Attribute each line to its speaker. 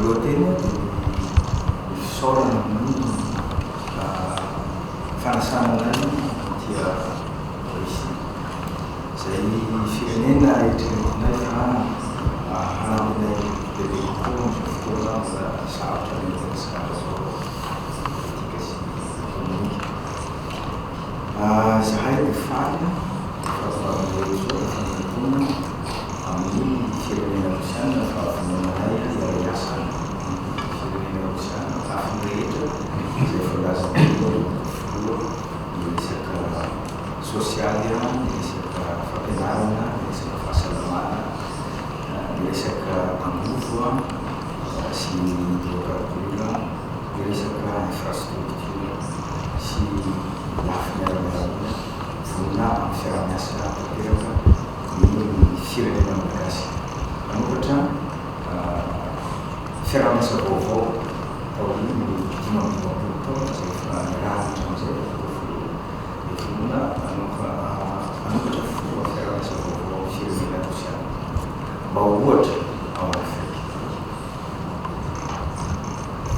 Speaker 1: Voalohan-teny dia ny fisaorana ny fanasana anay aty Russie, izay firenena eritreretinay fa hanampy anay bebe kokoa amin'izao fotoana mbola sarotra any Madagasikara izao politika sy ekonomika. Izahay dia faly fa mbola izao dia fanompoana amin'ny firenena rosiana fa vononanay hiara-hiasa amin'ny firenena rosiana lafiny rehetra izay voalazan'ny filoha, ny resaka sosialy, ny resaka fampianarana, ny resaka fahasalamana, ny resaka angovo sy ny hydrocarbures, ny resaka infrastructure sy lafiny ara-miaramila, vonona amin'ny fiaraha-miasa tanteraka ny firenena malagasy. Manokatra fiaraha-miasa vaovao taorian'ny 55 taona izay efa niarahana hatramin'izay Andriamatoa Filoha dia vonona hanokatra fomba fiaraha-miasa vaovao amin'ny firenena rosiana mba ho ohatra ao Afrika.